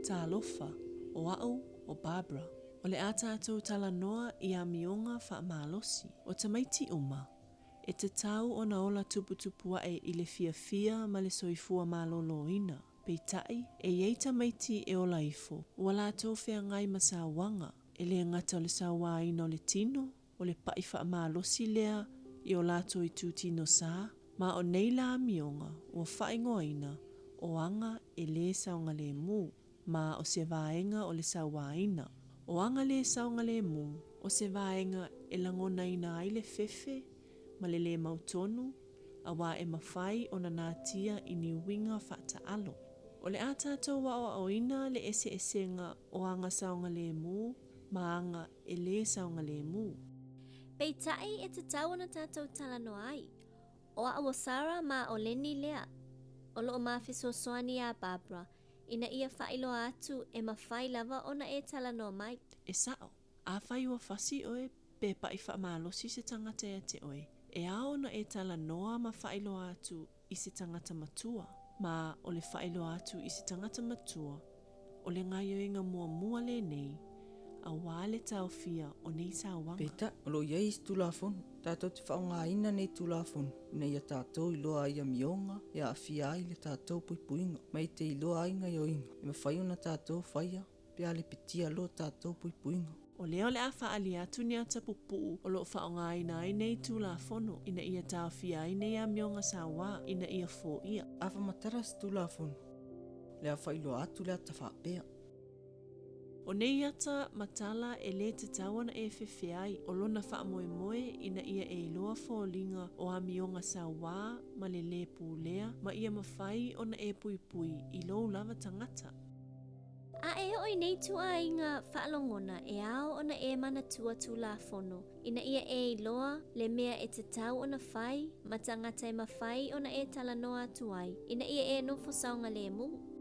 Talofa, o a'u o Barbara. O le a tātou talanoa i amioga faamalosi. O tamaiti uma, e tatau ona ola tuputupu aʻe i le fiafia ma le soifua malōlōina. Peitai, e i ai tamaiti e ola ifo, ua latou feagai ma sauaga, e lē gata o le sauāina o le tino, o le paʻi faamalosi lea i o latou itutino sā, ma o nei la amioga ua faaigoaina o aga e lē saogalēmū, ma o se vaega o le sauāina. O aga lē saogalēmū, o se vaega e lagonaina ai le fefe ma le lē mautonu, auā e mafai ona natia i ni uiga faataalo. O le a tātou aoaoina le eseesega o aga saogalēmū ma aga e lē saogalēmū. Peitai e tatau ona tātou talanoa ai. O a'u o Sarah ma o Lenny lea. O loo ma fesoasoani iā Barbara ina ia faailoa atu e mafai lava ona e talanoa mai. E sa'o, afai ua fasi ʻoe pe paʻi faamalosi se tagata iā te ʻoe, e ao ona e talanoa ma faailoa atu i se tagata matua, ma o le faailoa atu i se tagata matua, o le gaoioiga muamua lenei, auā le taofia o nei sauaga. Peitai, o lo o i ai isi Tulafono, tatou te faaaogaina nei Tulafono ina ia tatou iloa ai amioga e aafia ai le tatou puipuiga, ma e te iloa ai gaoioiga e mafai ona tatou faia pe a lepetia lo tatou puipuiga. O lea o le a faaalia atu ni ata pupuu o lo o faaaogaina ai nei Tulafono ina ia taofia ai nei amioga sauā ina ia foia. A famatala se Tulafono, o le a faailoa atu le ata faapea. O nei ata matala e lē tatau ona e fefe ai, o lona faamoemoe ina ia e iloa foliga o amioga sauā ma le lē pulea ma ia mafai ona e puipui i lou lava tagata. A e oo i nei ituaiga faalogona e ao ona e manatua Tulafono ina ia e iloa le mea e tatau ona fai ma tagata e mafai ona e talanoa atu ai ina ia e nofo saogalēmū.